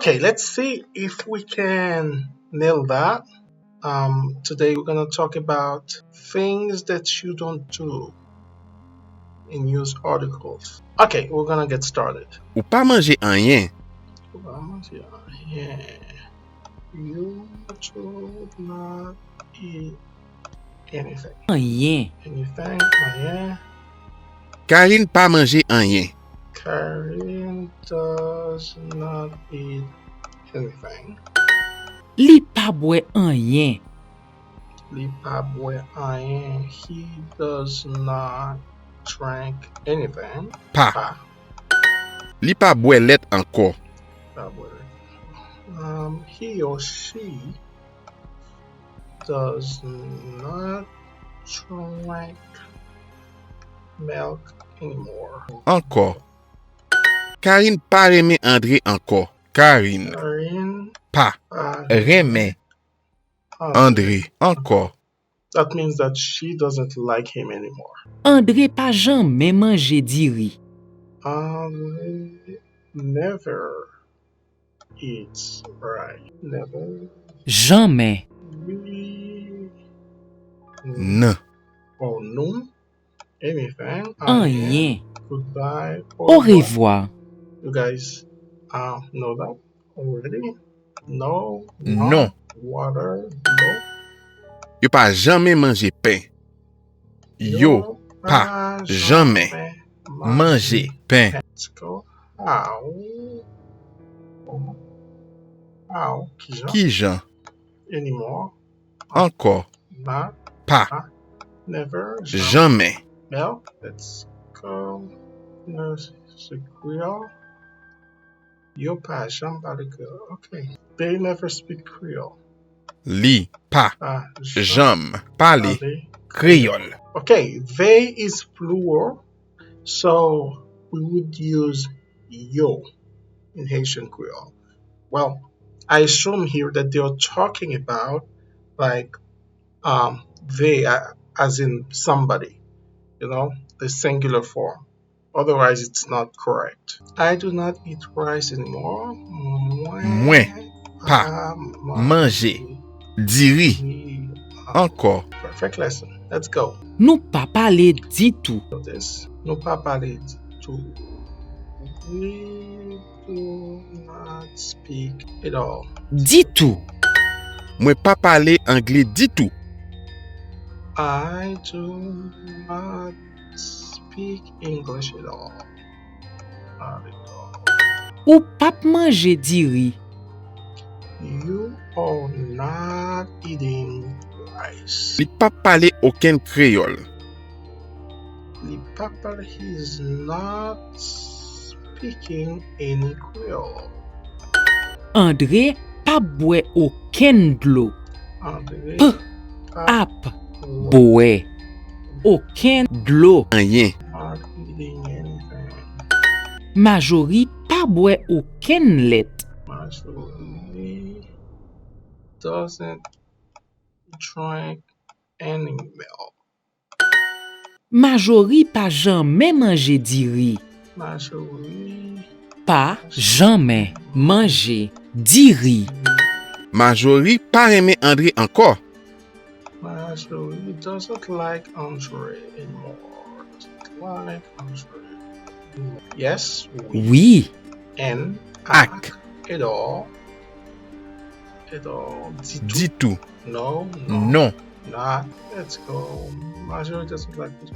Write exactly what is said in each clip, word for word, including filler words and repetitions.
Okay, let's see if we can nail that. Um, today we're gonna talk about things that you don't do in use articles. Okay, we're gonna get started. Ou pa manje anyen. Ou pa manje anyen. You do not eat anything. Anyen. Anything, anyen. Karine pa manje anyen. Karine does not eat anything. Li pa bwè anyen. Li pa bwè anyen. He does not drink anything. Pa. Pa. Li pa bwè lèt ankò. Pa bwè lèt. Um, he or she does not drink milk anymore. Ankò. Karine pa renmen Andre ankò. Karine Karine pa pa renmen Andre. Andre ankò. That means that she doesn't like him anymore. Andre pa janmen manje diri. Andre never eats rice. Never. Janmen. We N. Or no. Anything. Anyen. Goodbye. Orevwa. You guys uh, know that already? No. Non. Water. No. Yo pa janmen manje pen. Yo pa janmen manje pen. Let's go. How? How? Kijan? Kijan? Anymore. Ankò. Not. Pa. Never. Janmen. Milk. Let's go. Nèse kreyòl. Yo pa janm pale kreyòl. Okay. They never speak Creole. Li pa janm pale kreyòl. Okay, they is plural, so we would use yo in Haitian Creole. Well, I assume here that they are talking about like um they uh, as in somebody, you know, the singular form. Otherwise, it's not correct. I do not eat rice anymore. Mwen pa manje diri ankò. Perfect lesson. Let's go. Nou pa pale ditou. Notice. Nou pa pale ditou. We do not speak at all. Ditou. Mwen pa pale angle ditou. I do not speak English at all. Not at all. Ou pap manje diri. You are not eating rice. Li pap pale okenn kreyòl. Li pap pale, he's not speaking any Creole. Andre pap bwè okenn dlo. Andre p ap bwè okenn dlo. Anyen. Majori pa bwè okenn lèt. Majori doesn't drink any milk. Majori pa janmen manje diri. Majori pa janmen manje diri. Majori pa renmen Andre ankò. Majori doesn't like Andre anymore. Doesn't like Andre. Yes, wi. Wi. And ak. At all. At all. Ditou. Ditou. No, no. Non. Not. Let's go. Majori doesn't like this.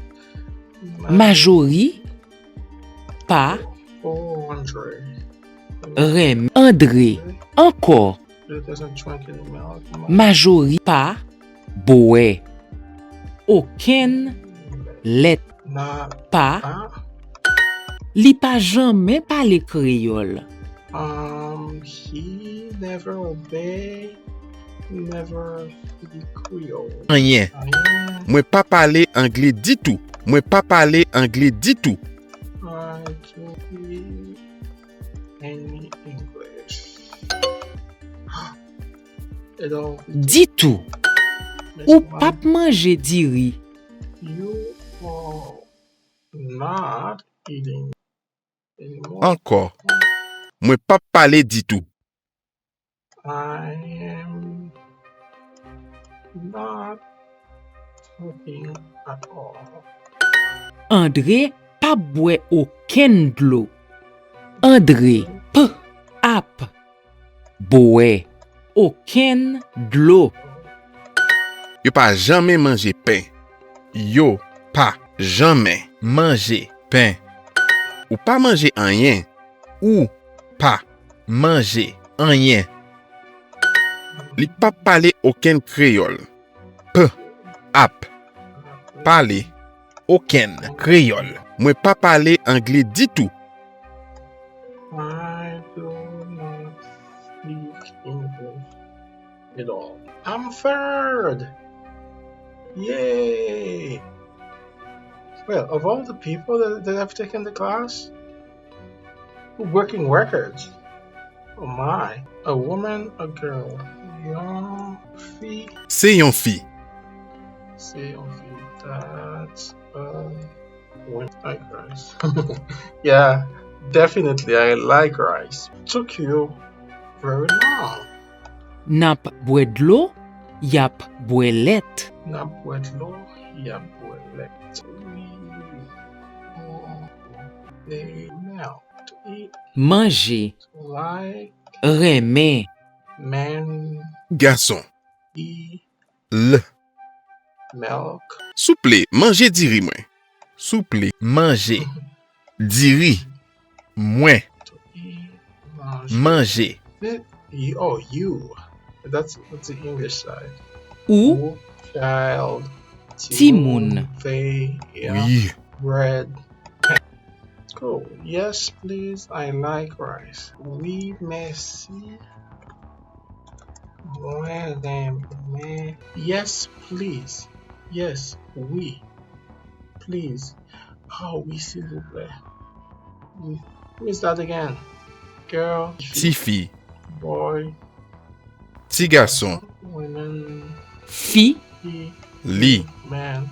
Majori pa renmen Andre ankò. Majori pa bwè okenn lèt. Pa. Li pa janmen pale kreyòl. Um, he never obey, never speak Creole. Anyen. Anyen. Mwen pa pale angle ditou. Mwen pa pale angle ditou. I don't speak any English. Ditou. Ou pap manje diri. You are not eating anymore. Ankò. Mwen pap pale ditou. I am not talking at all. André p ap bwè okenn dlo. André p ap bwè okenn dlo. Yo pa janmen manje pen. Yo pa janmen manje pen. Ou pa manje anyen. Ou pa manje anyen. Li p ap pale okenn kreyòl. P ap pale okenn kreyòl. Mwen pa pale angle ditou. I do not speak English at all. I'm third! Yay! Well, of all the people that, that have taken the class, broken records. Oh my. A woman, a girl. Yon fi. Se yon fi. Se yon fi. That's a win. I like rice. Yeah, definitely. I like rice. Took you very long. N ap bwè dlo, y ap bwè lèt. N ap bwè dlo, y ap bwè lèt. We, oh, they melt. Eat Manje, like renmen, men Gason. e L. milk. Souple, manje diri mwen. Souple, manje. Diri. Mwen. E manje. Manje. It, you, oh, you. That's, that's the English side. Ou, Ou, child. Timoun. They, yeah. Wi. Bread. Cool. Yes, please. I like rice. Wi, mèsi. Mwen renmen. Yes, please. Yes, wi. Please. Oh, wi, silvouplè. Wi. Miss that again. Girl. Tifi. Boy. Ti gason. Women. Fi, He. Li. Man.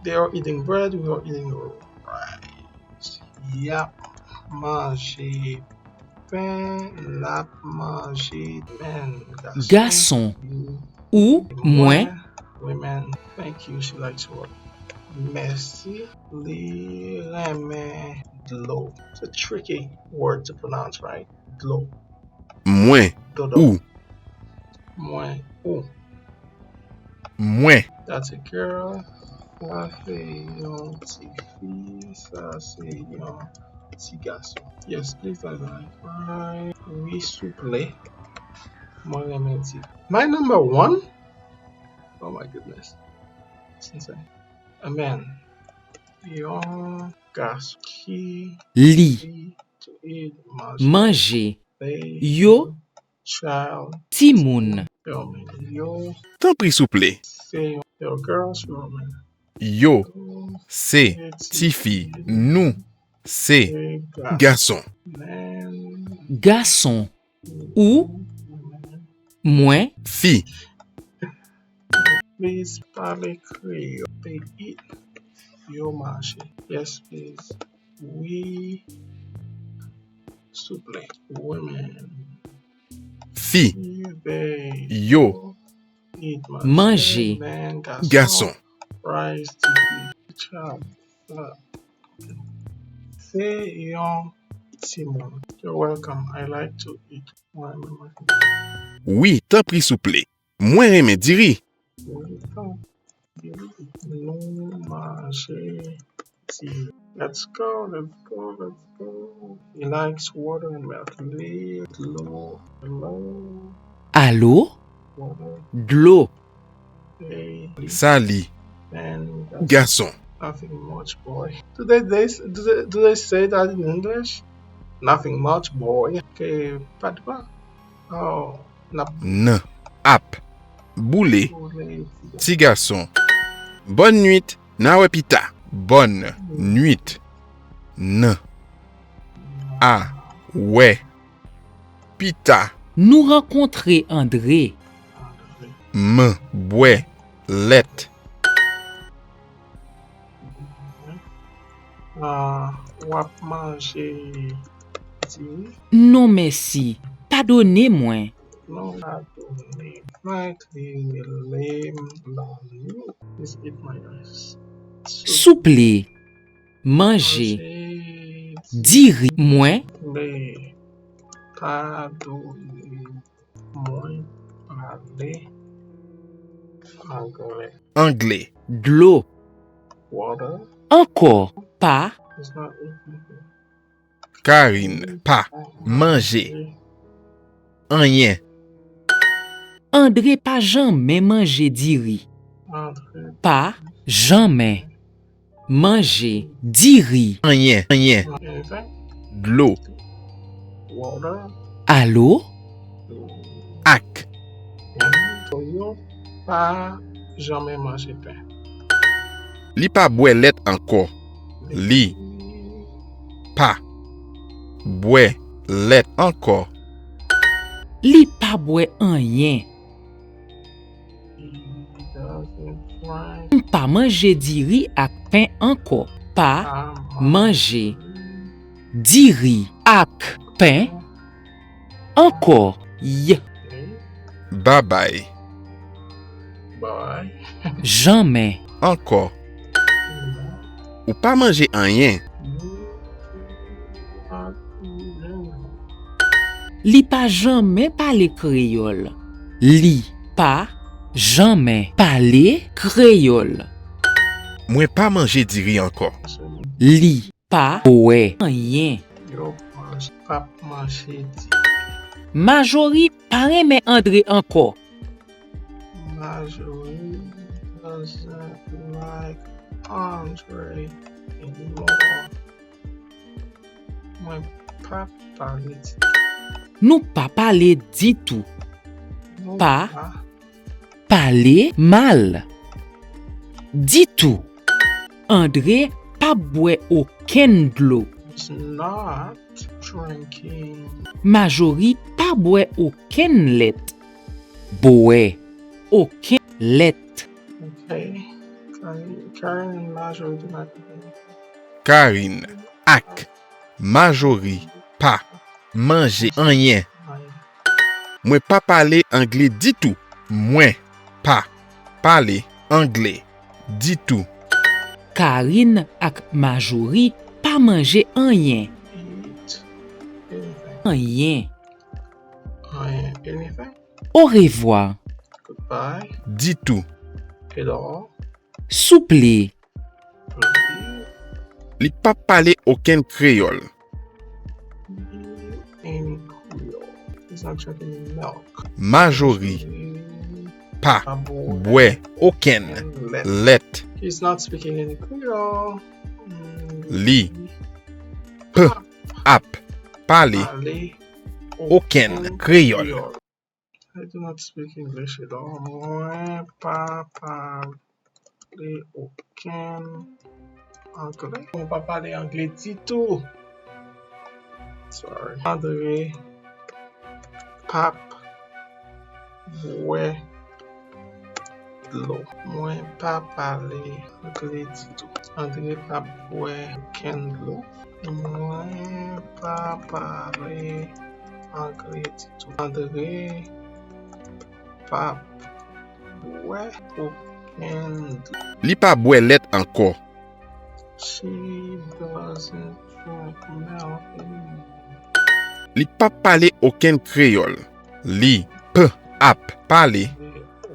They are eating bread, we are eating rice. Y ap manje pen, n ap manje men. Gason. Ou, mwen. Women. Thank you, she likes work. Mèsi. Li renmen dlo. It's a tricky word to pronounce, right? Dlo. Mwen. Dodo. Ou. Mwen. Ou. Mwen. That's a girl. Sa se yon ti fi. Sa se yon ti gason. Yes, please, I like. Wi, souple. Mwen renmen ti. My number one? Oh my goodness. Since I, a man. Yon gason ki Li, fi to eat manje. Manje, They yo, child. Timoun. Yo, yo, Tanpri souple. Se yon, yo, girls, yo, man. Yo. Se. Tifi. Nou. Se. Gason. Man. Gason. Ou, mwen. Fi. Please pale kreyòl. They eat. Yo manje. Yes, please. Wi. Souple. Women. Fi. They Yo. Eat Manje. Man, gason. Gason. Rice to eat. Child. Uh, Se yon timoun. You're welcome. I like to eat. Mwen menm mwen. Wi, tanpri souple. Mwen renmen diri. Wi, tanpri. Nou manje diri. Let's go, let's go, let's go. He likes water and milk. Li, dlo, dlo, Alo? water. Dlo. Hey, Sa li. man, that's Gason. Nothing much, boy. Do they, they do they, do they say that in English? Nothing much, boy. Okay, pas de quoi? Oh, n ap Nan. Ap. Boule. boule. Ti gason. Bòn nwit. N a wè pita. Bòn nwit. Nan. A. Wè. Pita. Nou rankontre Andre. M. Bwè. Lèt. Ah, w ap manje diri? Non mèsi, padone mwen. Non, padone. Like li rele m nan nou. Please eat my rice. Soup. Souple. Manje. Manje. Diri. Mwen. Souple. Padone. Mwen pale angle. Angle. Dlo. Water. Ankò. Pa. It's not easy. Karine, pa, manje, anyen. Andre pa janmen manje diri. Andre. Pa janmen manje diri. Anyen, anyen. Anything? Dlo, Water. Alo? Ak. Yo pa janmen manje pen. Li pa bwè lèt ankò. Li pa bwè lèt ankò. Li pa bwè anyen. He doesn't drink. M pa manje diri ak pen ankò. Pa manje diri ak pen ankò. Y. Babay. Bye. Janmen. Ankò. Ou pa manje anyen. You are eating. Li pa janmen pale kreyòl. Li pa janmen pale kreyòl. Mwen pa manje diri ankò. Li pa bwè anyen. Yo manje, pap manje di. Majori pa renmen Andre ankò. Majori doesn't like Andre anymore. Mwen pa pale di. Nou pa pale ditou. Nou Pa. Pale mal. Ditou. Andre pa bwè okenn dlo. Is not drinking. Majori pa bwè okenn lèt. Bwè okenn lèt. Okay. Karen, Karen and Marjorie do not eat anything. Karine, ak, Majori, pa, manje anyen. Anyen. Mwen pa pale angle ditou. Mwen pa pale angle ditou. Karine ak Majori pa manje anyen. Eat anything. Anyen. Anyen. Anything. Orevwa. Goodbye. Ditou. At all. Souple. Please. Li p ap pale okenn kreyòl. Any Creole. He's not drinking milk. Majori pa bwè okenn lèt. He's not speaking any Creole. Mm, Li p ap pale pale okenn kreyòl. I do not speak English at all. Mwen pa pale okenn angle. Mwen pa pale angle ditou. Sorry. Andre p ap bwè dlo. Mwen pa pale angle ditou. Andre p ap bwè okenn dlo. Mwen pa pale angle ditou. Andre p ap bwè okenn dlo. Li pa bwè lèt ankò. She doesn't drink milk anymore. Li p ap pale okenn kreyòl. Li p ap pale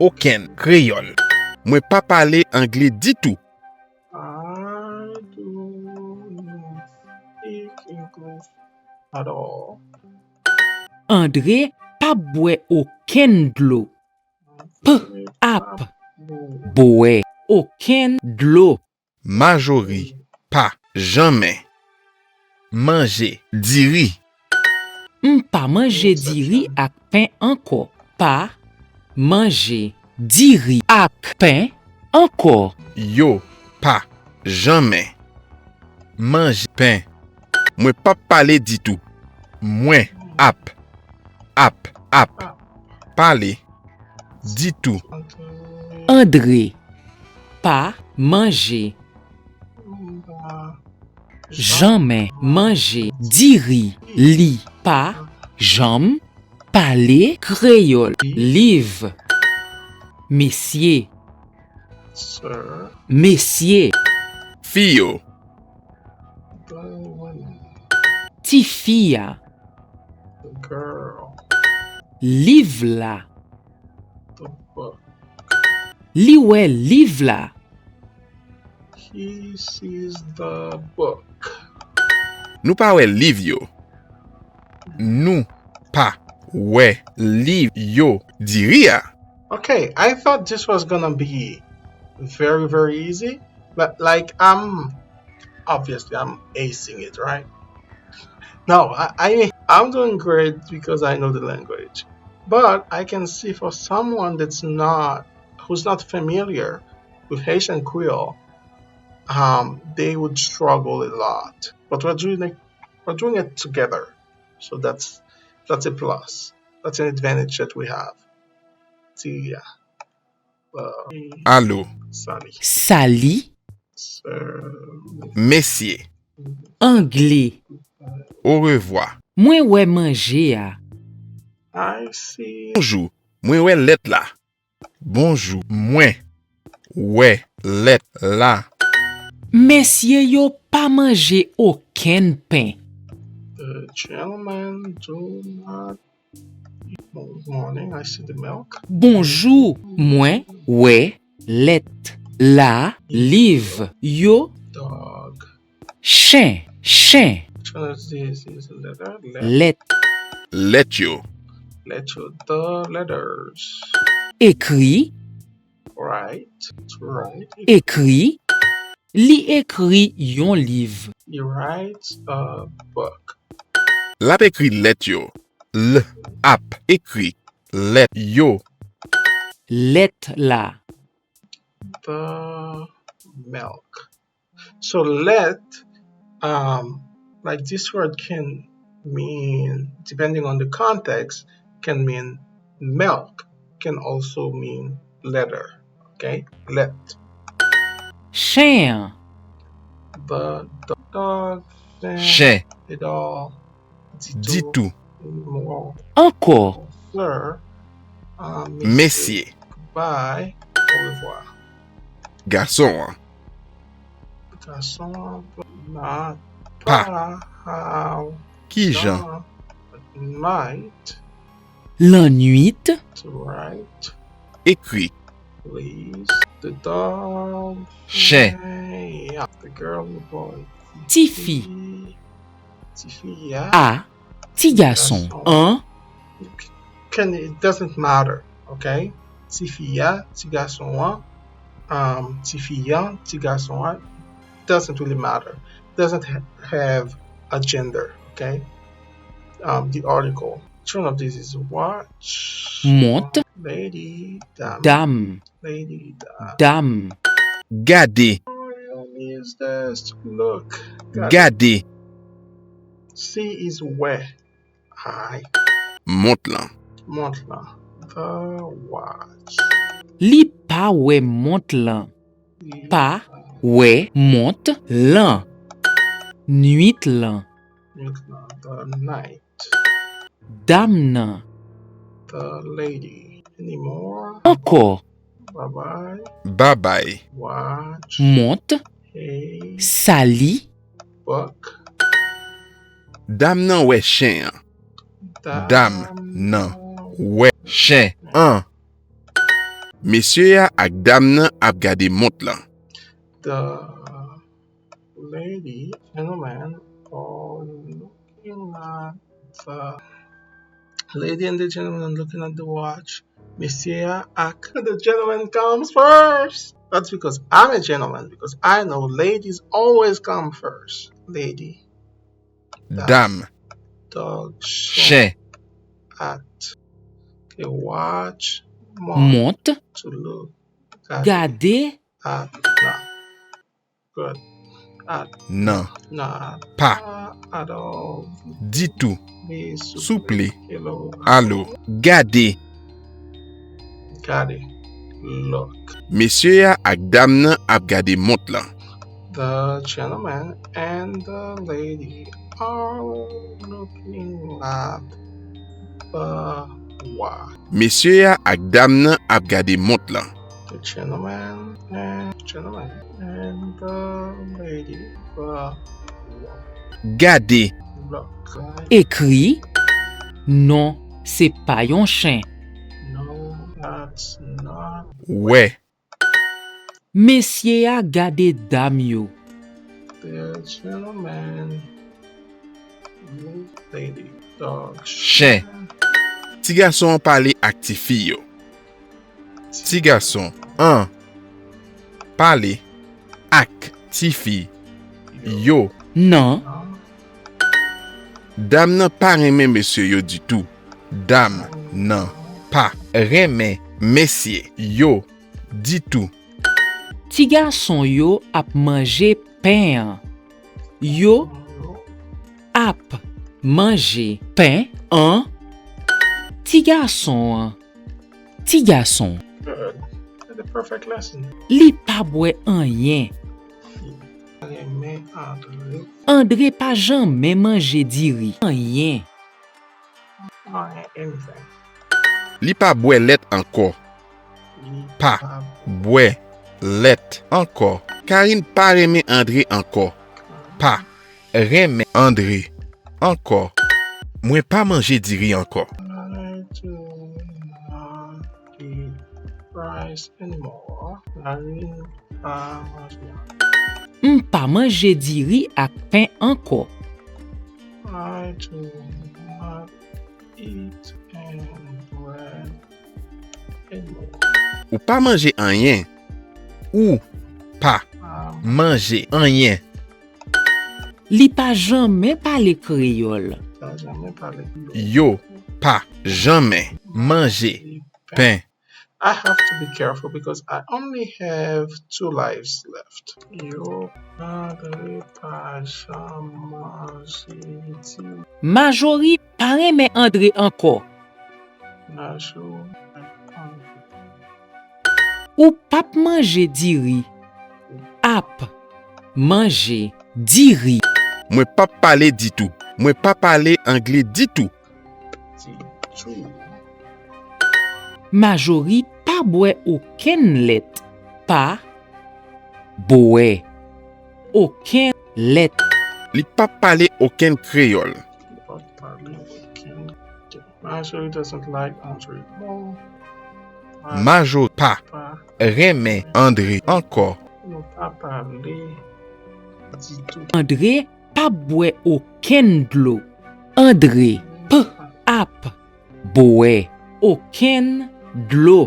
okenn kreyòl. Mwen pa pale angle ditou. I do not speak English at all. Andre p ap bwè okenn dlo. P ap bwè okenn dlo. Majori pa janmen manje diri. M pa manje diri ak pen ankò. Pa manje diri ak pen ankò. Yo pa janmen manje pen. Mwen p ap pale ditou. Mwen ap, ap, ap pale ditou. Andre pa manje janmen manje diri. Li pa janm Pale kreyòl. Liv. Mesye. Sir. Mesye. Fi yo. The women. Tifi a. The girl. Liv la. The book. Li wè liv la. He sees the book. Nou pa wè liv yo. Nou pa wè liv yo. Diri a. Okay, I thought this was gonna be very, very easy. But, like, I'm obviously I'm acing it, right? No, I, I I'm doing great because I know the language. But I can see for someone that's not who's not familiar with Haitian Creole, um, they would struggle a lot. But we're doing it, we're doing it together, so that's that's a plus. That's an advantage that we have. See, yeah. Uh, Alo. Sali. Sali. Sir. Mesye. Angle. Orevwa. Mwen wè manje a. I see. Bonjou. Mwen wè lèt la. Bonjou. Mwen wè lèt la. Mesye yo pa manje okenn pen. The gentlemen do not eat. Morning, I see the milk. Bonjou, mwen wè lèt la, liv yo. Dog. Chen, chen. Which one is this? Is a letter? Lèt. Lèt yo. Lèt yo. The letters. Ekri. Write. To write. Ekri. Li ekri yon liv. He writes a book. L ap ekri lèt yo. L ap ekri lèt yo. Lèt la. The milk. So let, um, like this word can mean, depending on the context, can mean milk, can also mean letter. Okay? Let. Chen an. The, the dog, chen. Chen. It all. Ditou. Ankò. Mesye. Gason an. Pa. Kijan. Lannwit. Ekri. Chen. Tifi. A. Ti gason an. Can, it doesn't matter, okay? Tifi a, ti gason an, um, tifi an, ti gason an, doesn't really matter. Doesn't ha- have a gender, okay? Um, the article. Which one of these is watch? Mont. Lady, dam. Dam. Lady, dam. Dam. Gade. What is this? Look. Gade. See is where. Ay. Mont lan. Mont lan. The watch. Li pa wè mont lan. Pa wè mont lan. Nwit lan. Nwit lan. The night. Dam nan. The lady. Anymore. Ankò. Babay. Babay. Watch. Mont. Hey. Sali. Buck. Dam nan wè chen an. Dam nan wè chen an. Mesye a ak dam nan ap gade mont lan. The lady, gentleman, are looking at the lady and the gentleman are looking at the watch. Mesye a ak the gentleman comes first. That's because I'm a gentleman, because I know ladies always come first. Lady. Dam. Dog. Chen. At. Okay, watch. Mont. To look. Gade. At. Nan. Nan. Pa. Ditou. Souple. Alo. Gade. Gade. Look. Mesye a ak dam nan ap gade mont lan. The gentleman and the lady are looking at The wa. Mesye a ak dam nan ap gade mont lan. The gentleman and gentleman and the lady the wa. Gade. Look. Ekri. Non, se pa yon chen. No, that's not. Wè. Mesye a gade dam yo. The gentleman, the lady, dog. Chen. Ti gason an pale ak ti fi yo. Ti gason an pale ak ti fi yo. Nan. Dam nan pa renmen mesye yo ditou. Dam nan pa renmen mesye yo ditou. Ti gason yo ap manje pen an. Yo ap manje pen an. Ti gason an. Ti gason. Good. The perfect lesson. Li pa bwè anyen. Renmen Andre. Andre pa janmen manje diri. Anyen. Anyen, anything. Li pa bwè lèt ankò. Li pa pa bwè lèt ankò. Karine pa renmen Andre ankò. Pa renmen Andre ankò. Mwen pa manje diri ankò. I do not eat rice anymore. Karine pa manje. M pa manje diri ak pen ankò. I do not eat any bread anymore. Ou pa manje anyen. Ou pa manje anyen. Li pa janmen pale kreyòl. Pa janmen pale kreyòl. Yo pa janmen manje pen. I have to be careful because I only have two lives left. Yo, Andre pa janm manje diri. Majori pa renmen Andre ankò. Majori pa renmen Andre. Ou p ap manje diri. Ap manje diri. Mwen p ap pale ditou. Mwen pa pale angle ditou. Ditou. Majori pa bwè okenn lèt. Pa bwè okenn lèt. Li p ap pale okenn kreyòl. Li p ap pale okenn kreyòl. Marjorie doesn't like Andre. Majori pa renmen Andre ankò. Nou pa pale ditou. Andre p ap bwè okenn dlo. Andre p ap bwè okenn dlo.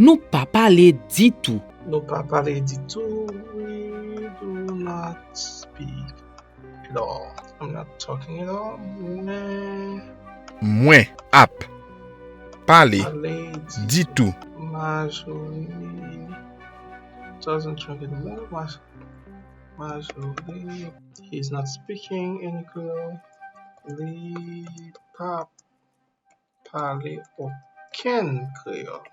Nou pa pale ditou. Nou pa pale ditou. We do not speak at all. I'm not talking at all. Mwen. Mwen ap pale ditou. Majori doesn't drink anymore. Maj-, Majori, he's not speaking any Creole. Li pa pale okenn kreyòl.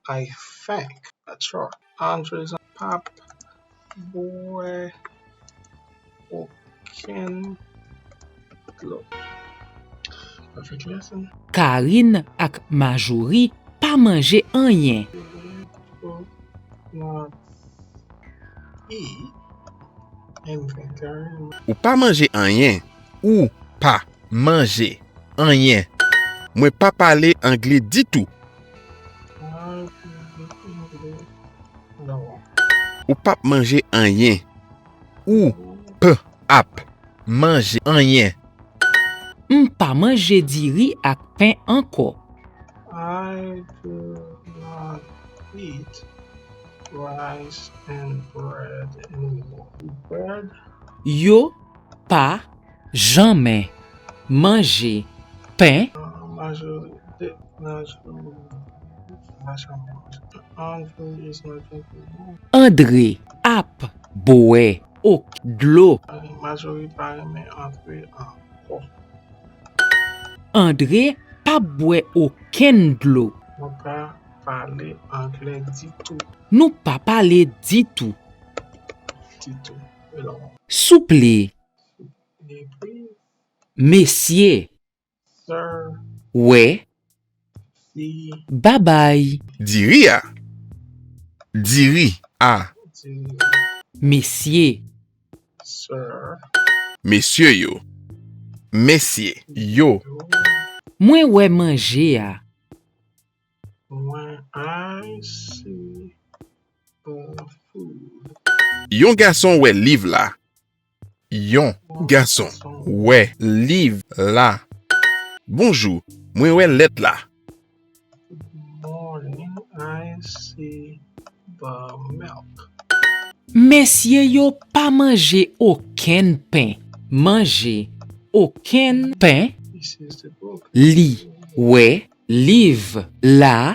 I think. Not sure. Andre's p ap bwè okenn dlo. Perfect lesson. Karine ak Majori pa manje anyen. Not eat anything, Karine. Ou pa manje anyen. Ou pa manje anyen. Mwen pa pale angle ditou. Ou p ap manje anyen. Ou p ap manje anyen. M pa manje diri ak pen ankò. I do not eat rice and bread anymore. Bread. Yo pa janmen manje pen. Majori, majori, pa janmen manje. Andre is not drinking. Andre ap bwè okenn dlo. Majori pa renmen Andre ankò. Andre p ap bwè okenn dlo. Nou pa pale angle ditou. Nou pa pale ditou. Ditou. Souple. Souple. Mesye. Sir. Wè. Si. Babay. Diri a. Diri a. Diri. Mesye. Sir. Mesye yo. Mesye yo. Mwen wè manje a. Mwen, I see the food. Yon gason wè liv la. Yon gason wè liv la. Bonjou, mwen wè lèt la. Good morning, I see the milk. Mesye yo pa manje okenn pen. Manje okenn pen. This is the book. Li wè liv la.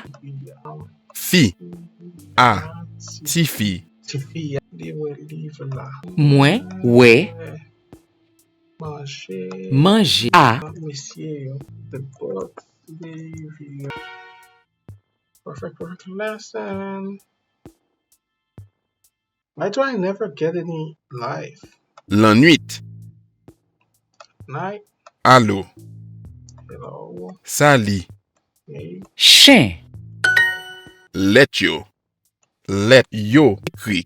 Fi a, tifi. Tifi a, li wè liv la. Mwen wè manje a. Mesye yo. The book, the view. Perfect, perfect lesson. Why do I never get any life? Lannwit. Night. Alo. Hello. Sali. Hey. Chen. Lèt yo. Lèt yo. Ekri.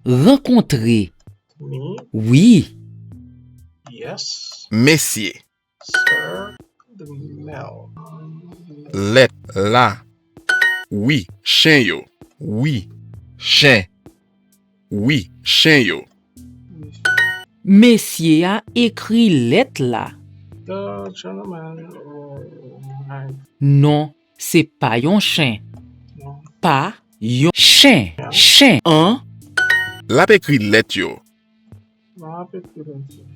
Rankontre. Me. Wi. Yes. Mesye. Sir, the mail. Lèt la. Wi, chen yo. Wi, chen. Wi, chen yo. Mesye a ekri lèt la. The gentleman, oh, my. Non, se pa yon chen. Non. Pa yon chen. Chen an. L ap ekri lèt yo. L ap ekri lèt yo.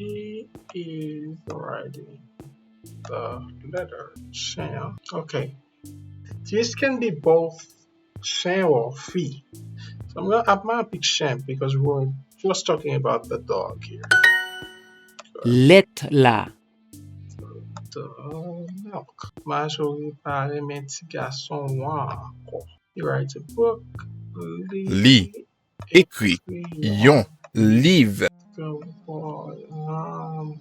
She is writing the letter. Chen an. Okay. This can be both chen or fi. So I'm gonna, I'm gonna pick chen because we're just talking about the dog here. Lèt la. The milk. Majori pa renmen ti gason wan ankò. He writes a book. Li. Li. Ekri yon liv. Um,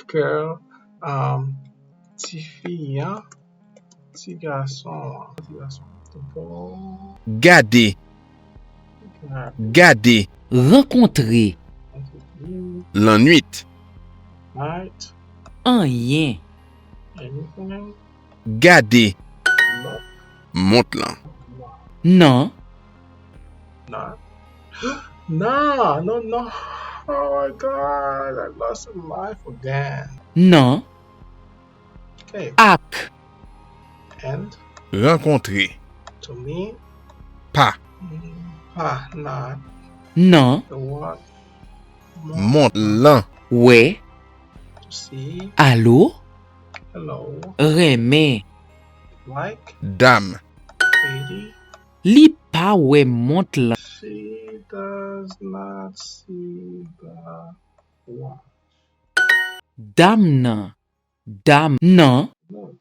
girl, um, tifi an, ti gason an, ti gason an. Gade. Gade. Rankontre. Lannwit. Night. Anyen. Anything? Gade. Look. Mont lan. Nan. Nan. Nan, non, non. Oh my God, I lost a life again. Nan. Okay. Ak. And? Rankontre. To me? Pa. Mm, pa, not. Nan. The what? Mont lan. Wè. To see. Alo? Hello. Renmen. Like. Dam. Lady. Li pa wè mont lan. She does not see the watch. Dam nan. Dam nan. Look.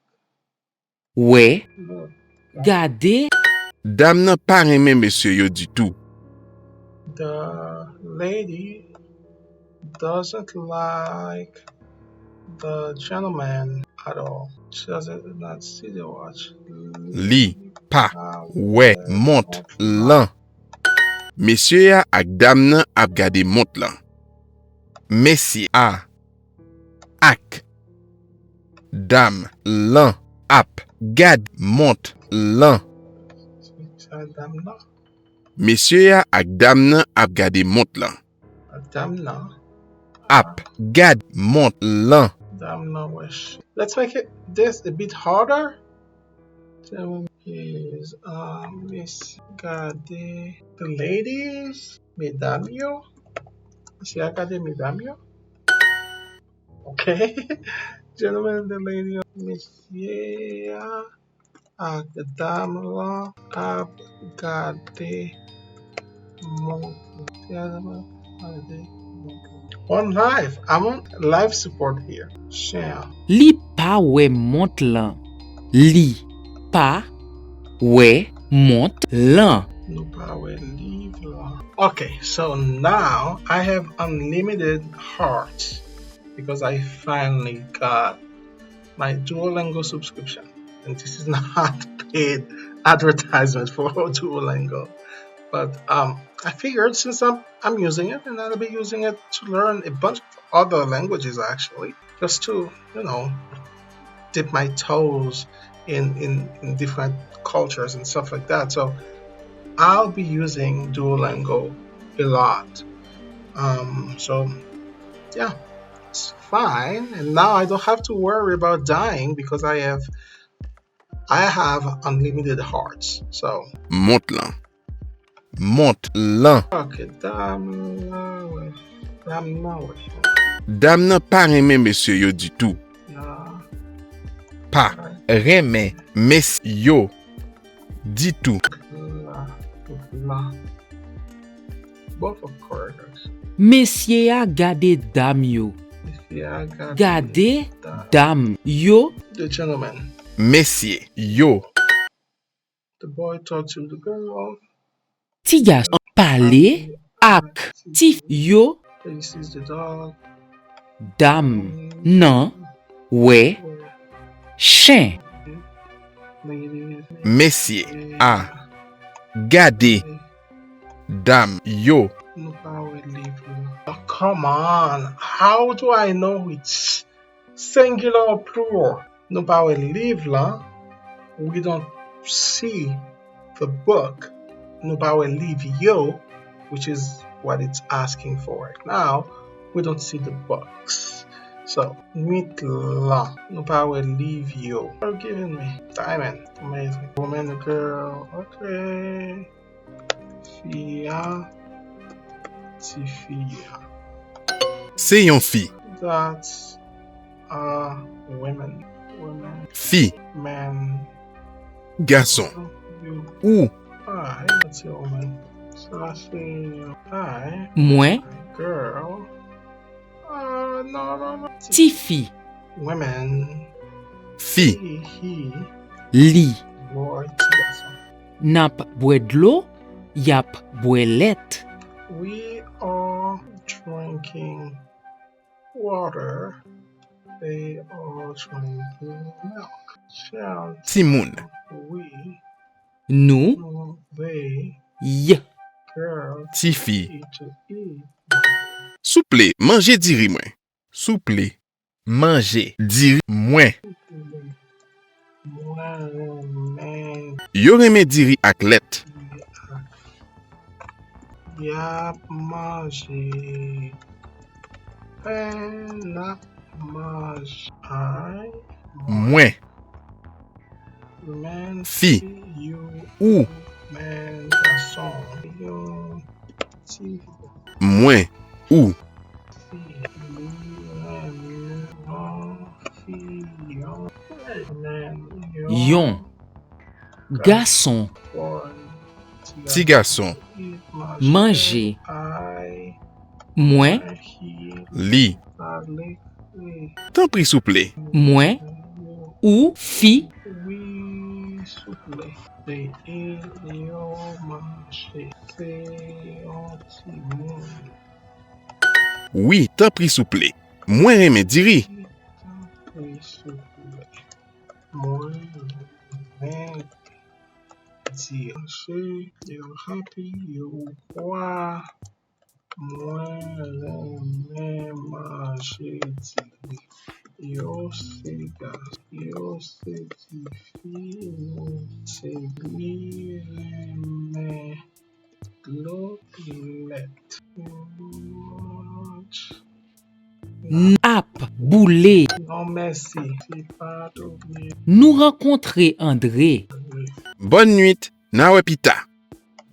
Wè. Look. Gade. Dam nan pa renmen mesye yo ditou. The lady doesn't like the gentleman at all. She doesn't not see the watch. Li pa wè mont lan. Mesye a ak dam nan ap gade mont lan. Mesye a ak dam lan ap gad mont lan. Sa dam nan? Mesye a ak dam nan ap gade mont lan. Dam nan. Ap gad mont lan. Dam nan, wesh. Let's make it this a bit harder. Seven is, um, let's gade the ladies, medam yo. Mesye a gade medam yo. Okay. Gentlemen, the lady, mesye a ak dam lan ap gade mont. Gade mont. One life. I'm on life support here. Chen an. Li pa wè mont lan. Li pa wè mont lan. Nou pa wè liv lan. Okay, so now I have unlimited hearts. because I finally got my Duolingo subscription. And this is not paid advertisement for Duolingo. But um, I figured since I'm, I'm using it, and I'll be using it to learn a bunch of other languages actually, just to, you know, dip my toes in, in, in different cultures and stuff like that. So I'll be using Duolingo a lot. Um, so yeah, it's fine. And now I don't have to worry about dying because I have I have unlimited hearts. So Mont lan. Mont lan. Ok, dam nan wè. Dam nan wè. Dam nan pa renmen mesye yo ditou. La. Pa renmen mesye yo ditou. La. La. Both of course. Mesye a gade dam yo. Mesye a gade. Gade dam yo. The gentleman. Mesye yo. The boy talked to the girl. Ti gason pale ak ti yo. Faces the dog. Dam nan wè chen. Lady. Mesye a gade dam yo. Nou pa wè liv la. Oh, come on. How do I know it's singular or plural? Nou pa wè liv la. We don't see the book. Nou pa wè liv yo, which is what it's asking for right now. We don't see the books. So, nwit lan. Nou pa wè liv yo. You're giving me diamond. Amazing. Woman, a girl. Okay. Fi a. Ti fi a. Se yon fi. That's a women. Women. Fi. Men. Gason. You. Ou. Alright, that's a woman. Sa se. Alright. Mwen, Girl. Uh, no, no, no. ti fi, Women. Fi. He, he. Li. Boy, ti gason. N ap bwè dlo, y ap bwè lèt. We are drinking water. They are drinking milk. Child, Timoun. we, Nou, they, y, girl, Tifi. eat, eat. Souple, manje diri mwen. Souple, manje diri mwen. Mwen renmen Yo renmen diri ak lèt. diri ak. Y ap manje pen, n ap manje. Ay, Mwen. men Fi. Yo. Ou. Men gason. Yon ti Mwen. Ou. fi. Li renmen yon fi. Yon. Men Yon. Gason. Boy. Ti gason. Manje. Ay. Mwen. He. Li. Pale. Tanpri souple. Mwen. Ou. Fi. Wi, souple. Se e yo manje. Se yon timoun. Wi, tanpri souple. Mwen renmen diri. Tanpri souple. Mwen renmen diri. Manje, yo happy, yo kwa. Mwen renmen manje diri. Yo se gason, yo se tifi, nou se li renmen dlo lèt. N ap boule. Non, mèsi. Se pa domi. Nou rankontre Andre. Bòn nwit. N a wè pita.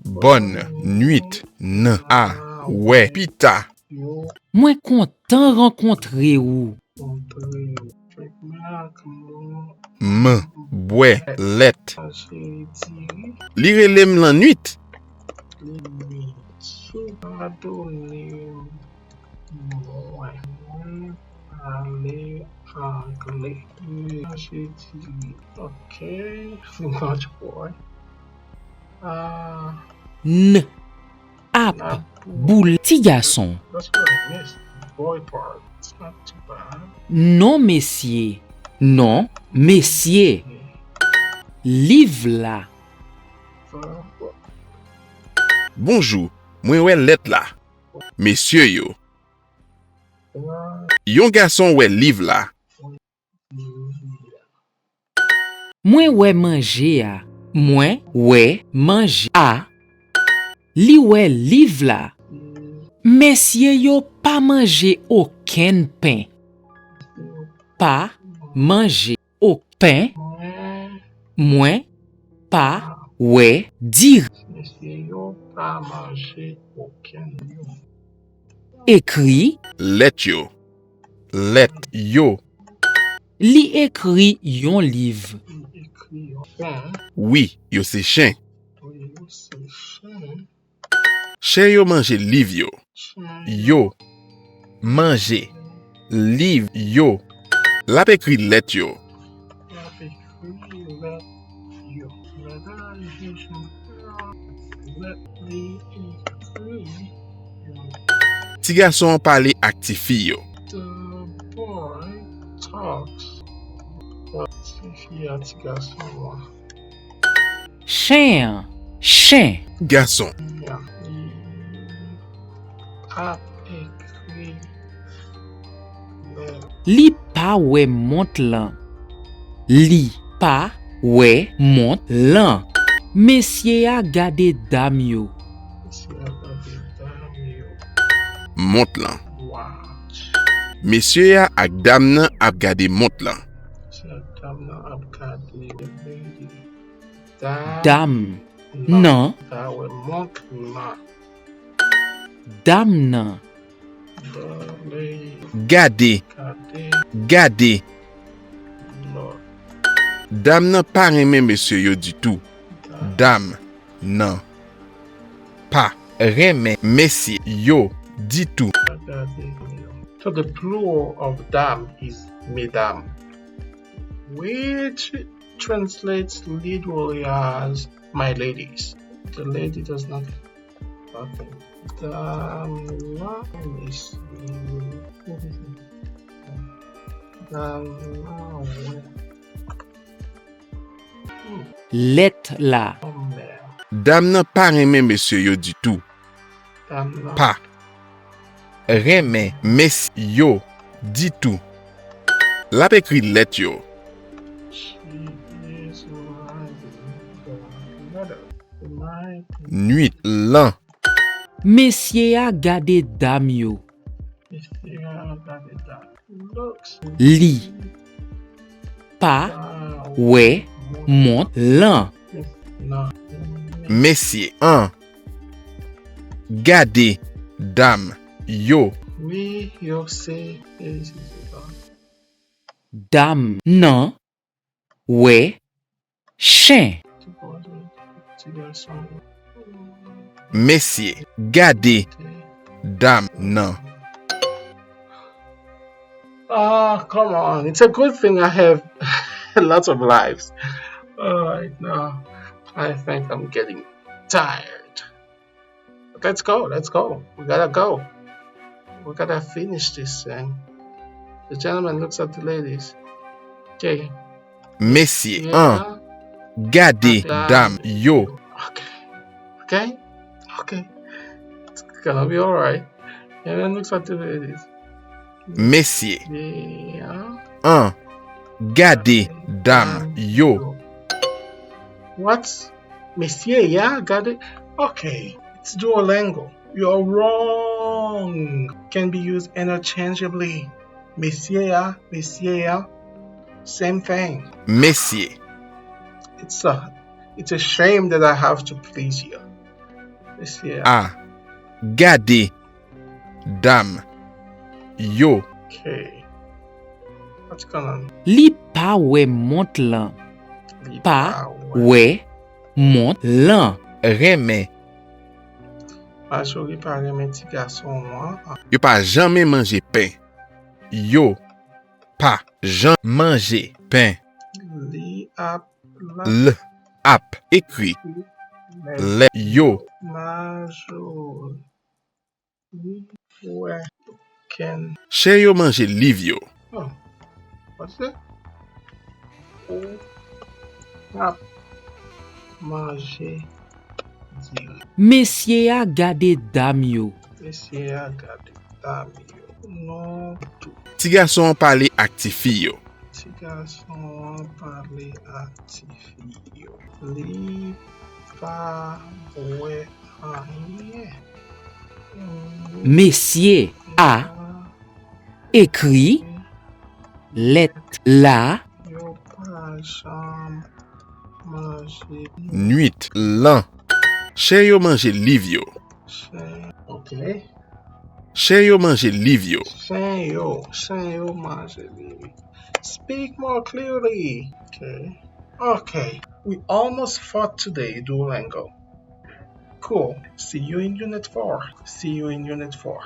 Bòn nwit. N a wè pita. Yo. Mwen kontan rankontre ou. Kontre. Fèk mwen ak mwen. M. Bwè. Lèt. Manje diri. Li rele m lannwit. Lannwit. Sou padone mwen. Mwen pale angle. Manje diri. Ok. Much boy. Ah. N. Ap. Boule. Ti gason. That's what I missed. Boy part. Non, mesye. Non, mesye. Liv la. Bonjou, mwen wè lèt la. Mesye yo. Yon gason wè liv la. Mwen wè manje a. Mwen wè manje a. Li wè liv la. Mesye yo pa manje okenn pen. Pa manje okenn pen. Mwen pa wè diri. Mesye yo pa manje okenn. Ekri. Lèt yo. Lèt yo. Li ekri yon liv. Li ekri yon pen. Wi, yo se chen. Wi, yo se chen. Chen yo manje liv yo. Chen. Yo manje liv yo. L ap ekri lèt yo. L ap ekri lèt yo. Lèt li ekri. Ti gason an pale ak tifi yo. The boy talks. Tifi a, ti gason an. Chen an, chen. Gason. Li ap ekri. Li pa wè mont lan. Li pa wè mont lan. Mesye a gade dam yo. Mesye a gade dam yo. Mont lan. Watch. Mesye a ak dam nan ap gade mont lan. Mesye a ak dam nan ap gade. Dam nan. Dam nan. Dam nan. Gade. Gade. Dam nan pa renmen mesye yo ditou. Dam nan pa renmen mesye yo ditou. So the plural of dam is mesdames, which translates literally as my ladies. The lady does not. Okay. Dam nan, let me see. What is it? Dam nan, wè. Hmm. Lèt la. Oh, man. Dam nan pa renmen mesye yo ditou. Dam nan. Pa renmen mesye yo ditou. L ap ekri lèt yo. Nwit lan. Mesye a gade dam yo. Li pa wè mont lan. Mesye an gade dam yo. Wi, yo se. Dam nan wè chen. Mesye, gade dam nan. Ah, come on. It's a good thing I have lots of lives. All right, now I think I'm getting tired. Let's go, let's go. We gotta go. We gotta finish this thing. The gentleman looks at the ladies. Okay. Mesye an gade dam yo. Okay. Okay. Okay. It's gonna be all right. Gentleman looks at the ladies. Mesye an gade dam yo. What? Mesye a gade. Okay, it's Duolingo. You're wrong. Can be used interchangeably. Mesye a, mesye a, same thing. Mesye. It's a, it's a shame that I have to please you. Mesye a. A gade dam yo. Okay. What's going on? Li pa wè mont lan. Li pa wè mont lan. Renmen. Majori pa renmen ti gason an. Yo pa janmen manje pen. Yo pa janm manje pen. Li ap. L ap ekri lèt yo. Majori. Wi, wè. Ken. Chen yo manje liv yo. Oh. What's that? Ou ap manje diri. Mesye a gade dam yo. Mesye a gade dam yo. Non tou. Ti gason an pale ak tifi yo. Ti gason an pale ak tifi yo. Li pa bwè anyen. Mesye a ekri lèt la. Yo pa janm manje. Nwit lan. Chen yo manje liv yo. Chen, ok. Chen yo manje liv yo. Chen yo, chen yo manje liv. Speak more clearly. Ok. Ok. We almost fought today, Duolingo. Cool. See you in unit four. See you in unit four.